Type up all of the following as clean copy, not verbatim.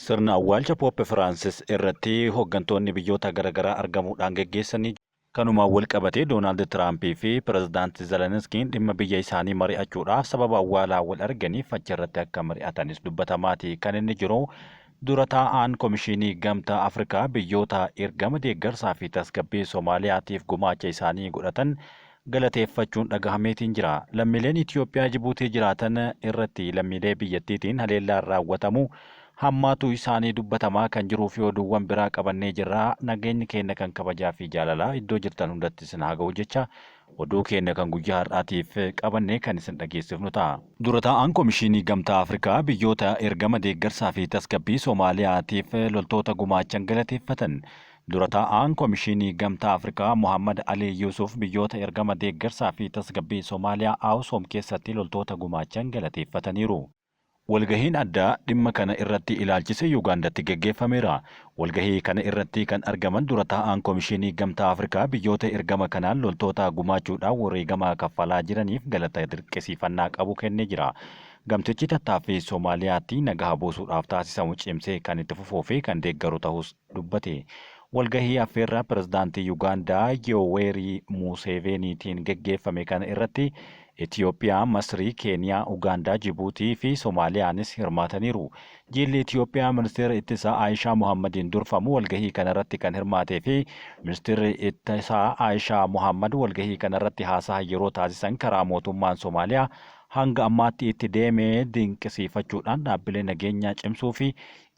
Sirna awwaalcha Poop Firaansis irratti hooggantoonni biyyoota garaagaraa argamuudhaan geggeessanii kanumaan wal qabatee Doonaald Tiraampii fi Pireezidaanti Zelenskiin dhimma biyya isaanii mari'achuudhaaf sababa awwaalaa wal arganiif achirratti akka mari'atanis dubbatamaati kan inni jiru. Dura taa'aan Komishinii Gamtaa Afrikaa biyyoota ergama deeggarsaa fi tasgabbii Somaaliyaatiif gumaacha isaanii godhatan galateeffachuun dhagahameetiin jira. Lammiileen Itoophiyaa Jibuutii jiraatan irratti lammiilee biyyattiitiin haleellaan raawwatamu hammaatu isaanii dubbatamaa kan jiruu fi oduuwwan biraa qabannee jirra. Nageenyi keenya kan kabajaa fi jaalalaa iddoo jirtan hundatti isin haa ga'u jecha oduu keenya kan guyyaa har'aatiif qabannee kan isin dhageessifnu ta'a. Dura taa'aan Komishinii Gamtaa Afrikaa biyyoota ergama deeggarsaa fi tasgabbii Somaaliyaatiif loltoota gumaachan galateeffatan. Dura taa'aan Komishinii Gamtaa Afrikaa Muhammad Ali Yusuf biyyoota ergama deeggarsaa fi tasgabbii Somaaliyaa AUSSOM keessatti loltoota gumaachan galateeffataniiru. Walgahiin addaa dhimma kana irratti ilaalchise Yuugaandatti geggeeffameera. Walgahii kana irratti kan argaman dura taa'aan Komishinii Gamtaa Afrikaa biyyoota ergama kanaan loltoota gumaachuudhaan wareegama kaffalaa jiraniif galata dirqisiifannaa qabu kennee jira. Gamtichi tattaaffii Somaaliyaatti nagaa buusuudhaaf taasisamu cimsee kan itti fufuu fi kan deeggaru ta'us dubbate. Walgahii affeerraa pirezidaantii Yuugaandaa Yooweerii Muuseveeniitiin geggeeffame kana irratti Itoophiyaa, Masrii, Keeniyaa, Ugaandaa, Jibuutii fi Somaaliyaanis hirmaataniiru. Jilli Itoophiyaa ministeera ittisaa Aayishaa Muhammadiin durfamu walgahii kanarratti kan hirmaatee fi ministeerri ittisaa Aayishaa Muhammad walgahii kanarratti haasaa yeroo taasisan karaa mootummaan Somaaliyaa hanga ammaatti itti deeme dinqisiifachuudhaan dhaabbilee nageenyaa cimsuu fi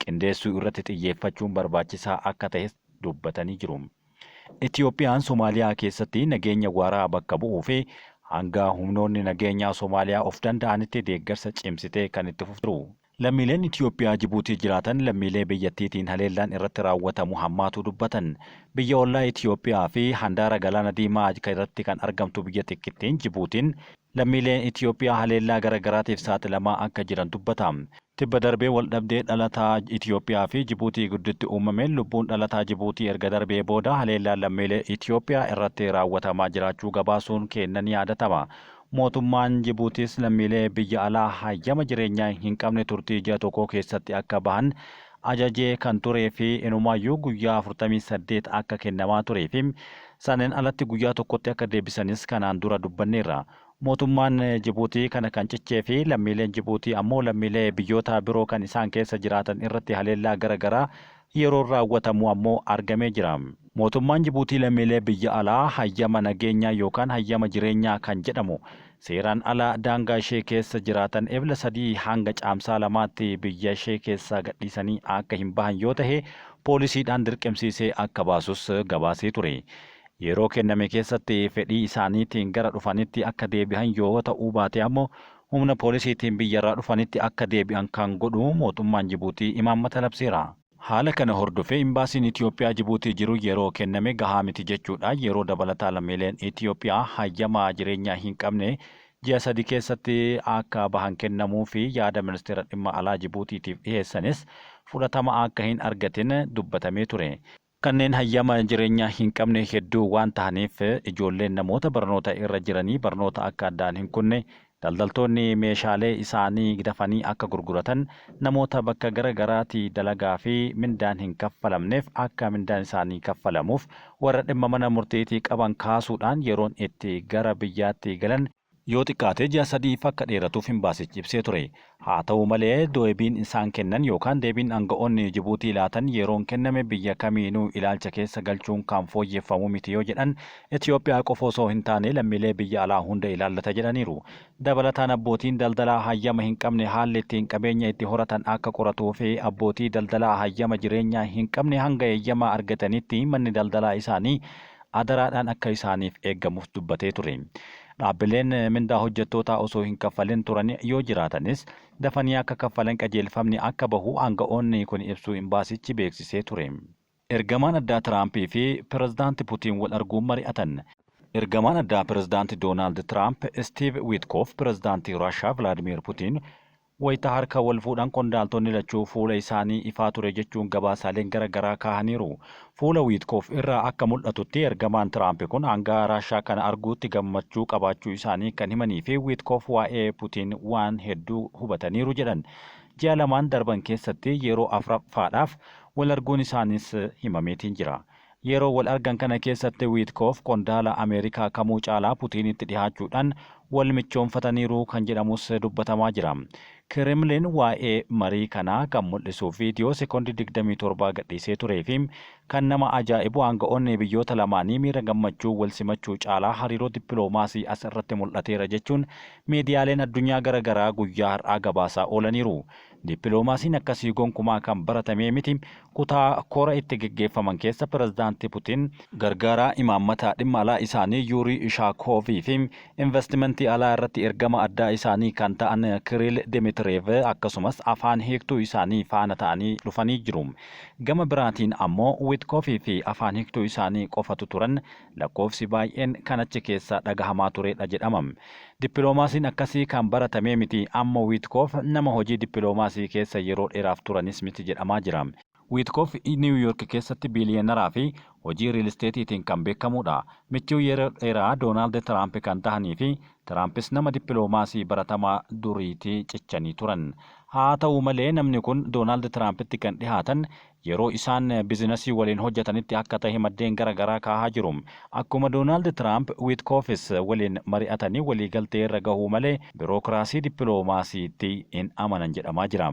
qindeessuu irratti xiyyeeffachuun barbaachisaa akka ta'e dubbatanii jiru. Itoophiyaan Somaaliyaa keessatti nageenya waaraa bakka bu'uu fi hanga humnoonni nageenyaa Somaaliyaa of danda'anitti deeggarsa cimsitee kan itti fuftu. Lammiileen Itoophiyaa Jibuutii jiraatan lammiilee biyyattiitiin haleellaan irratti raawwatamu hammaatu dubbatan. Biyya ollaa Itoophiyaa fi handaara galaana diimaa irratti kan argamtu biyya xiqqittiin Jibuutiin lammiileen Itoophiyaa haleellaa garaagaraatiif saaxilamaa akka jiran dubbata. Tibba darbee waldhabdee dhalataa Itoophiyaa fi Jibuutii gidduutti uumameen lubbuun dhalataa Jibuutii erga darbee booda haleellaan lammiilee Itoophiyaa irratti raawwatamaa jiraachuu gabaasuun keenya ni yaadatama. Mootummaan Jibuutiis lammiilee biyya alaa hayyama jireenyaa hin qabne turtii ji'a tokko keessatti akka bahan ajajee kan turee fi inumaayyuu guyyaa 48 akka kennamaa turee fi saneen alatti guyyaa tokkotti akka deebisanis kanaan dura dubbanneerra. Mootummaan Jibuutii kana kan cichee fi lammiileen Jibuutii ammoo lammiilee biyyoota biroo kan isaan keessa jiraatan irratti haleellaa garaagaraa yeroo raawwatamu ammoo argamee jira. Mootummaan Jibuutii lammiilee biyya alaa hayyama nageenyaa yookaan hayyama jireenyaa kan jedhamu seeraan ala daangaa ishee keessa jiraatan Ebla 3 hanga Caamsaa 2tti biyya ishee keessaa gadhiisanii akka hin bahan yoo ta'e poolisiidhaan dirqamsiisee akka baasus gabaasee ture. Yeroo kenname keessatti fedhii isaaniitiin gara dhufanitti akka deebi'an yoo ta'uu baate ammoo humna poolisiitiin biyyarraa dhufanitti akka deebi'an kan godhu mootummaan Jibuutii imaammata labseera. Haala kana hordofee imbaasiin Itoophiyaa Jibuutii jiru yeroo kenname gahaa miti jechuudha. Yeroo dabalataa lammiileen Itoophiyaa hayyama jireenyaa hin qabne ji'a 3 keessatti akka bahan kennamuu fi yaada ministeera dhimma alaa Jibuutiitiif dhiyeessanis fudhatama akka hin argatin dubbatamee ture. Kanneen hayyama jireenyaa hin qabne hedduu waan ta'aniif ijoolleen namoota barnoota irra jiranii barnoota akka addaan hin kunne, daldaltoonni meeshaalee isaanii dafanii akka gurguratan, namoota bakka gara garaatii dalagaa fi mindaan hin kaffalamneef akka mindaan isaanii kaffalamuuf warra dhimma mana murtiitii qaban kaasuudhaan yeroon itti gara biyyaatti galan yoo xiqqaate ji'a 3f akka dheeratuuf imbaasichi ibsee ture. Haa ta'u malee deebiin isaan kennan yookaan deebiin aanga'oonni Jibuutii laatan yeroon kenname biyya kamiinuu ilaalcha keessa galchuun kan fooyyeffamu miti yoo jedhan Itoophiyaa qofa osoo hin taane lammiilee biyya alaa hunda ilaallata jedhaniiru. Dabalataan abbootiin daldalaa hayyama hin qabne haalli ittiin qabeenya itti horatan akka qoratuu fi abbootii daldalaa hayyama jireenyaa hin qabne hanga eeyyama argatanitti manni daldalaa isaanii adaraadhaan akka isaaniif eeggamuuf dubbatee ture. Dhaabbileen mindaa hojjettootaa osoo hin kaffalin turan yoo jiraatanis dafanii akka kaffalan qajeelfamni akka bahu aanga'oonni kun ibsuu imbaasichi beeksisee ture. Ergamaan addaa Tiraampii fi Pirezidaanti Putiin wal arguun mari'atan. Ergamaan addaa Pirezidaanti Doonaald Tiraamp Steve Witkoof Pirezidaantii Raashaa Vilaadimiir Putiin wayita harka wal fuudhan qondaaltonni lachuu fuula isaanii ifaa ture jechuun gabaasaaleen gara garaa kaahaniiru. Fuula Witkoof irraa akka mul'atutti ergamaan Tiraamp kun aangaa Raashaa kana arguutti gammachuu qabaachuu isaanii kan himanii fi Witkoof waa'ee Putiin waan hedduu hubataniiru jedhan. Ji'a lamaan darban keessatti yeroo afraffaadhaaf wal arguun isaanis himameetiin jira. Yeroo wal argan kana keessatti Wiitkoof qondaala Ameerikaa kamuu caalaa Putiinitti dhihaachuudhaan wal michoomfataniiru kan jedhamus dubbatamaa jira. Kirimliin waa'ee marii kanaa kan mul'isu viidiyoo sekoondii 27 gadhiisee turee fi kan nama ajaa'ibu aanga'oonni biyyoota lamaanii miira gammachuu wal simachuu caalaa hariiroo dippiloomaasii as irratti mul'ateera jechuun miidiyaaleen addunyaa gara garaa guyyaa har'aa gabaasaa oolaniiru. Dippiloomaasiin akkasii gonkumaa kan baratamee miti. Kutaa kora itti geggeeffaman keessa Pirezidaanti Putiin gargaaraa imaammata dhimma alaa isaanii Yuurii Ishaakoovii fi investimentii alaa irratti ergama addaa isaanii kan ta'an Kiriil Dimitireev akkasumas afaan hiiktuu isaanii faana ta'anii dhufanii jiru. Gama biraatiin ammoo Witkoofii fi afaan hiiktuu isaanii qofatu turan lakkoofsi baay'een kan achi keessa dhagahamaa turedha jedhama. Dippiloomaasiin akkasii kan baratamee miti. Amma Wiitkoof nama hojii dippiloomaasii keessa yeroo dheeraaf turanis miti jedhamaa jira. Wiitkoof Niiw Yoork keessatti biiliyeenaraa fi hojii riil isteetiitiin kan beekamuudha. Michuu yeroo dheeraa Doonaald Tiraamp kan tahanii fi Tiraampis nama dippiloomaasii baratamaa duriitii cichanii turan. Haa ta'u malee namni kun Doonaald Tiraampitti kan dhihaatan yeroo isaan bizinasii waliin hojjetanitti akka tahe maddeen gara garaa kaahaa jiru. Akkuma Doonaald Tiraamp Wiitkoofis waliin mari'atanii waliigaltee irra gahuu malee birookiraasii dippiloomaasiitti hin amanan jedhamaa jira.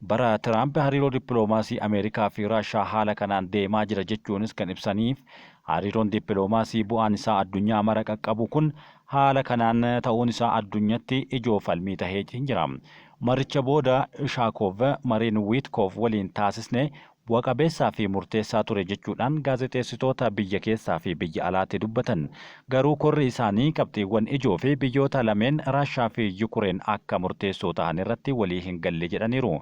Bara Tiraamp hariiroo dippiloomaasii Ameerikaa fi Raashaa haala kanaan deemaa jira jechuunis kan ibsaniif hariiroon dippiloomaasii bu'aan isaa addunyaa mara qaqqabu kun haala kanaan ta'uun isaa addunyatti ijoo falmii tahee jira. Maricha booda Ishaakov mariin Wiitkoof waliin taasisne bu'a qabeessaa fi murteessaa ture jechuudhaan gaazexeessitoota biyya keessaa fi biyya alaatti dubbatan. Garuu korri isaanii qabxiiwwan ijoo fi biyyoota lameen Raashaa fi Yukureen akka murteessoo ta'an irratti walii hin galle jedhaniiru.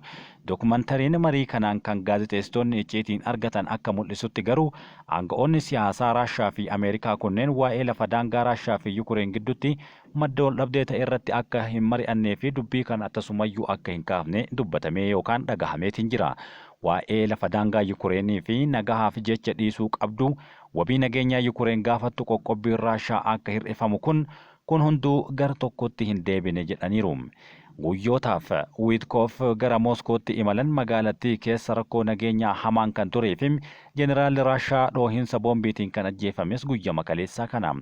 Dokumantariin marii kanaan kan gaazexeessitoonni icciitiin argatan akka mul'isutti garuu aanga'oonni siyaasaa Raashaa fi Ameerikaa kunneen waa'ee lafa daangaa Raashaa fi Yukureen gidduutti madda wal dhabdee ta'e irratti akka hin mari'annee fi dubbii kana tasumayyuu akka hin kaafne dubbatamee yookaan dhagahameetiin jira. Waa'ee lafa daangaa Yukureenii fi nagahaaf jecha dhiisuu qabdu wabii nageenyaa Yukureen gaafattu qoqqobbiin Raashaa akka hir'ifamu kun hunduu gara tokkotti hin deebine jedhaniiru. Guyyootaaf Wiitkoof gara Mooskootti imalan magaalattii keessa rakkoo nageenyaa hamaan kan turee fi jeneraalli Raashaa dhoohinsa boombiitiin kan ajjeefames guyyama kaleessaa kana.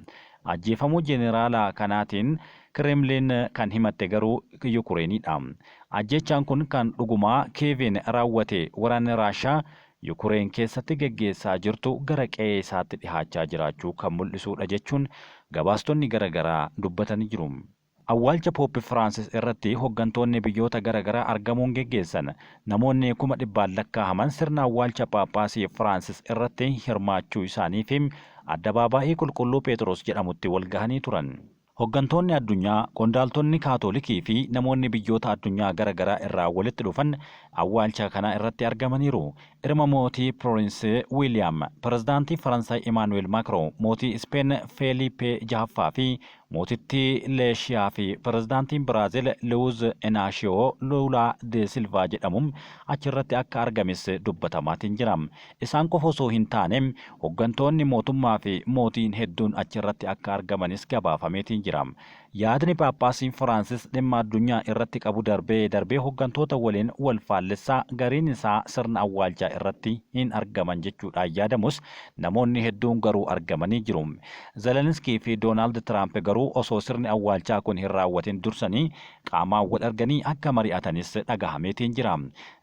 Ajjeefamuu jeneraala kanaatiin Kireemliin kan himatte garuu Yukureeniidha. Ajjechaan kun kan dhugumaa Keevin raawwate waraanni Raashaa Yukureen keessatti geggeessaa jirtu gara qe'ee isaatti dhihaachaa jiraachuu kan mul'isuudha jechuun gabaastonni gara garaa dubbatanii jiru. Awwaalcha Poop Firaansis irratti hoggantoonni biyyoota gara garaa argamuun geggeessan. Namoonni 100,000 lakkaa'aman sirna awwaalcha Phaaphaasii Firaansis irratti hirmaachuu isaanii fi addabaabaayii qulqulluu Phexros jedhamutti wal gahanii turan. Hoggantoonni addunyaa, qondaaltonni Kaatolikii fi namoonni biyyoota addunyaa gara garaa irraa walitti dhufan awwaalcha kana irratti argamaniiru. Ilma mootii Piriinsi Wiiliyaam, Pirezidaantii Faransaay Imaanu'eel Maakroon, mootii Ispeen Feeliipee jahaffaa fi mootittii Leeshiyaa fi pirezidaantiin Biraazil Luwuz Inaashiyoo Luulaa de Silvaa jedhamu achirratti akka argames dubbatamaatiin jira. Isaan qofa osoo hin taane hoggantoonni mootummaa fi mootiin hedduun achirratti akka argamanis gabaafameetiin jira. Yaadni Phaaphaasiin Firaansis dhimma addunyaa irratti qabu darbee darbee hoggantoota waliin wal faallessaa gariin isaa sirna awwaalchaa irratti hin argaman jechuudhaan yaadamus namoonni hedduun garuu argamanii jiru. Zelenskii fi Doonaald Tiraamp garuu osoo sirni awwaalchaa kun hin raawwatin dursanii qaamaan wal arganii akka mari'atanis dhagahameetiin jira.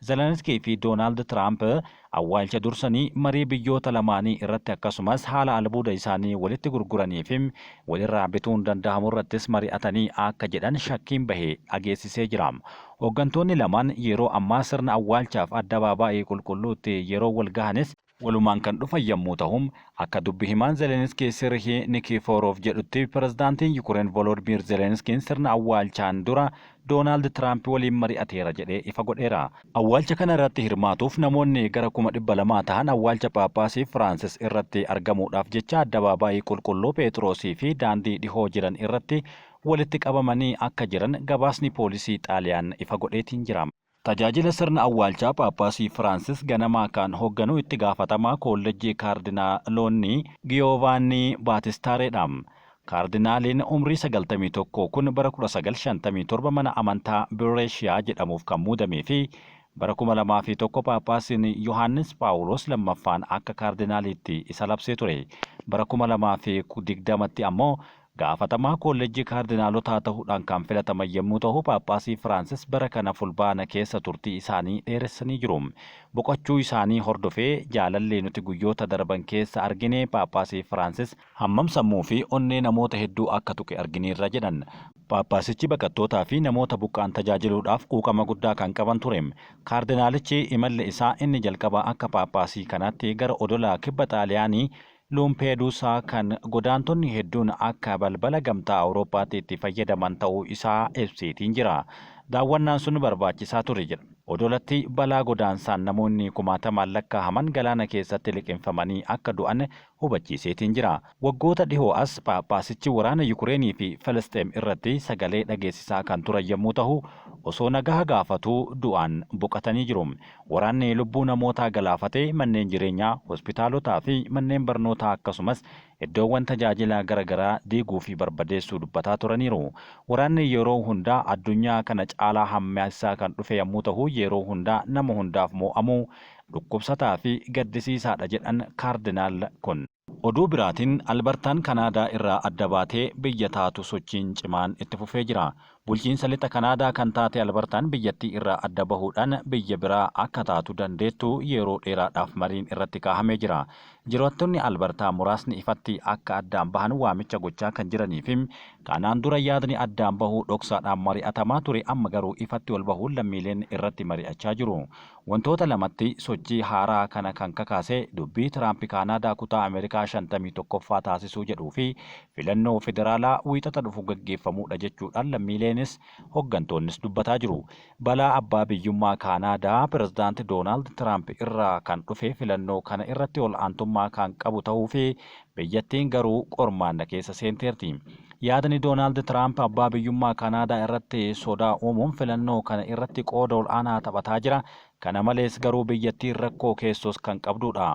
Zelenskii fi Doonaald Tiraamp awwaalcha dursanii marii biyyoota lamaanii irratti akkasumas haala albuuda isaanii walitti gurguranii fi walirraa bituun danda'amu irrattis mari'atanii akka jedhan shakkiin bahe dhageessisee jira. Hooggantoonni lamaan yeroo ammaa sirna awwaalchaaf addabaabaayii qulqulluutti yeroo wal gahanis walumaan kan dhufan yommuu ta'u, akka dubbi himaan Zelenskii Sirhii Nikifoorov jedhutti pirezidaantiin Yukureen Volodimiir Zelenskiin sirna awwaalchaan dura Doonaald Tiraamp waliin mari'ateera jedhee ifa godheera. Awwaalcha kana irratti hirmaatuuf namoonni gara 200,000 tahan awwaalcha Phaaphaasii Firaansis irratti argamuudhaaf jecha addabaabaayii qulqulluu Pheexiroosii fi daandii dhihoo jiran irratti walitti qabamanii akka jiran gabaasni poolisii Xaaliyaan ifa godheetiin jira. Tajaajila sirna awwaalchaa Phaaphaasii Firaansis ganamaa kan hoogganu itti gaafatamaa koollejjii Kaardinaaloonni Giyoovaannii Baatistaareedha. Kaardinaaliin umrii 91 kun bara 1957 mana amantaa Bireeshiyaa jedhamuuf kan muudamee fi bara 2001 Paappaasiin Yohaannis Phaawulos lammaffaan akka kaardinaaliitti isa labsee ture. Bara 2020tti ammoo gaafatamaa koolleejjii kaardinaalotaa ta'uudhaan kan filataman yommuu ta'u, Paappaasii Firaansis bara kana Fulbaana keessa turtii isaanii dheeressanii jiru. Boqochuu isaanii hordofee jaalalli nuti guyyoota darban keessa argine Paappaasii Firaansis hammam sammuu fi onnee namoota hedduu akka tuqe argineerra jedhan. Paappaasichi baqattootaa fi namoota buqqa'an tajaajiluudhaaf quuqama guddaa kan qaban ture. Kaardinaalichi imalli isaa inni jalqabaa akka Paappaasii kanaatti gara odola kibba Xaaliyaanii Luumpeeduusaa kan godaantonni hedduun akka balbala gamtaa Awurooppaatti itti fayyadaman ta'uu isaa ibseetiin jira. Daawwannaan sun barbaachisaa ture jedha. Odolatti balaa godaansaan namoonni kumaatamaan lakkaa'aman galaana keessatti liqimfamanii akka du'an hubachiiseetiin jira. Waggoota dhihoo as Paappaasichi waraana Yukureenii fi Filisxeem irratti sagalee dhageessisaa kan turan yommuu tahu, osoo nagaha gaafatuu du'aan boqatanii jiru. Waraanni lubbuu namootaa galaafate manneen jireenyaa, hospitaalotaa fi manneen barnootaa akkasumas iddoowwan tajaajilaa gara garaa diiguu fi barbadeessuu dubbataa turaniiru. Waraanni yeroo hundaa addunyaa kana caalaa hammeessaa kan dhufe yommuu tahu yeroo hundaa nama hundaaf moo'amuu dhukkubsataa fi gaddisiisaadha jedhan Kaardinaal kun. Oduu biraatiin Albartaan Kanaadaa irraa adda baatee biyya taatu sochiin cimaan itti fufee jira. Bulchiinsa lixa Kanaadaa kan taate Albartaan biyyattii irraa adda bahuudhaan biyya biraa akka taatu dandeettu yeroo dheeraadhaaf mariin irratti kaahamee jira. Jiraattonni Albartaa muraasni ifatti akka addaan bahan waamicha gochaa kan jiranii fi kanaan dura yaadni addaan bahuu dhoksaadhaan mari'atamaa ture amma garuu ifatti ol bahuun lammiileen irratti mari'achaa jiru. Wantoota lamatti sochii haaraa kana kan kakaase dubbii Tiraamp Kaanaadaa kutaa Ameerikaa 51ffaa taasisuu jedhuu fi filannoo federaalaa Wiixata dhufu gaggeeffamuudha jechuudhaan lammiileenis hoggantoonnis dubbataa jiru. Balaa abbaa biyyummaa Kaanaadaa Pirezidaanti Doonaald Tiraamp irraa kan dhufe filannoo kana irratti ol aantummaa kan qabu ta'uu fi biyyattiin garuu qormaanna keessa seenteerti. Yaadni Doonaald Tiraamp abbaa biyyummaa Kaanaadaa irratti sodaa uumuun filannoo kana irratti qooda ol aanaa taphataa jira. Kana malees garuu biyyattiin rakkoo keessoos kan qabduudha.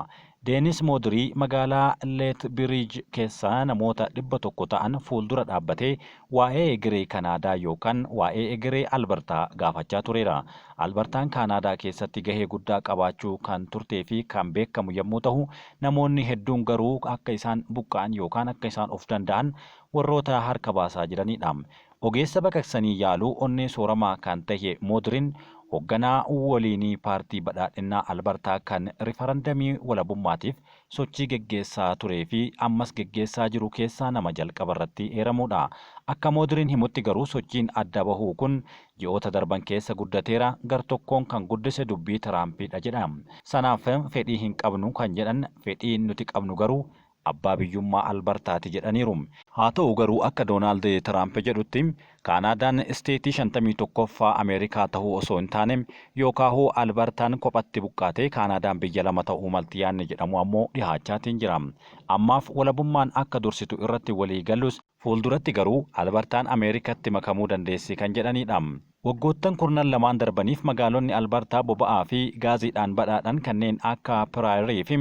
Deenis Moodirii magaalaa Leetbiriij keessa namoota 100 ta'an fuuldura dhaabbatee waa'ee egeree Kanaadaa yookaan waa'ee egeree Albartaa gaafachaa tureera. Albartaan Kaanaadaa keessatti gahee guddaa qabaachuu kan turtee fi kan beekamu yommuu tahu, namoonni hedduun garuu akka isaan buqqa'an yookaan akka isaan of danda'an warroota harka baasaa jiraniidha. Ogeessa baqaqsanii yaaluu onnee sooramaa kan tahe Moodiriin hogganaa waliinii paartii badhaadhinnaa Albartaa kan rifarandamii walabummaatiif sochii geggeessaa turee fi ammas geggeessaa jiru keessaa nama jalqaba irratti eeramuudha. Akka Moodiriin himutti garuu sochiin adda bahuu kun ji'oota darban keessa guddateera, gartokkoon kan guddise dubbii Tiraampiidha jedha. Sanaaf fedhii hin qabnu kan jedhan fedhiin nuti qabnu garuu abbaa biyyummaa Albartaati jedhaniiru. Haa ta'u garuu akka Doonaald Tiraamp jedhutti Kaanaadaan isteetii 51ffaa Ameerikaa ta'uu osoo hin taane yookaahuu Albartaan kophatti buqqaatee Kaanaadaan biyya lama ta'uu malti yaadni jedhamu ammoo dhihaachaatiin jira. Ammaaf walabummaan akka dursitu irratti walii gallus fuulduratti garuu Albartaan Ameerikatti makamuu dandeessi kan jedhaniidha. Waggoottan kurnan lamaan darbaniif magaalonni Albartaa boba'aa fi gaaziidhaan badhaadhan kanneen akka Piraayirii fi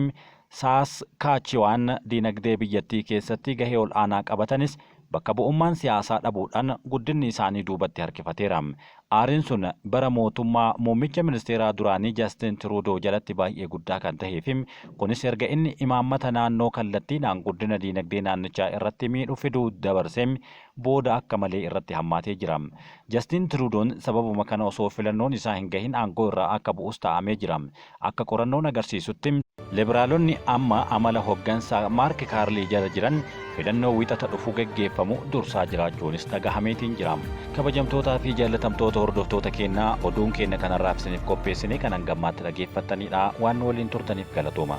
Saaskaachiwaan diinagdee biyyattii keessatti gahee ol aanaa qabatanis bakka bu'ummaan siyaasaa dhabuudhaan guddinni isaanii duubatti harkifateera. Aariin sun bara mootummaa muummicha ministeeraa duraanii Jastin Tiruudoo jalatti baay'ee guddaa kan tahee fi kunis erga inni imaammata naannoo kallattiidhaan guddina diinagdee naannichaa irratti miidhu fiduu dabarsee booda akka malee irratti hammaatee jira. Jastin Tiruudoon sababuma kana osoo filannoon isaa hin gahin aangoo irraa akka bu'us ta'amee jira. Akka qorannoon agarsiisutti, Liberaalonni amma amala hoggansa Maark Kaarlii jala jiran filannoo Wiixata dhufu geggeeffamu dursaa jiraachuunis dhagahameetiin jira. Kabajamtootaa fi jaallatamtoota hordoftoota keennaa oduun keenna kanarraaf isiniif qopheessine kan hangammaatti dhageeffattaniidha. Waan nu waliin turtaniif galatooma.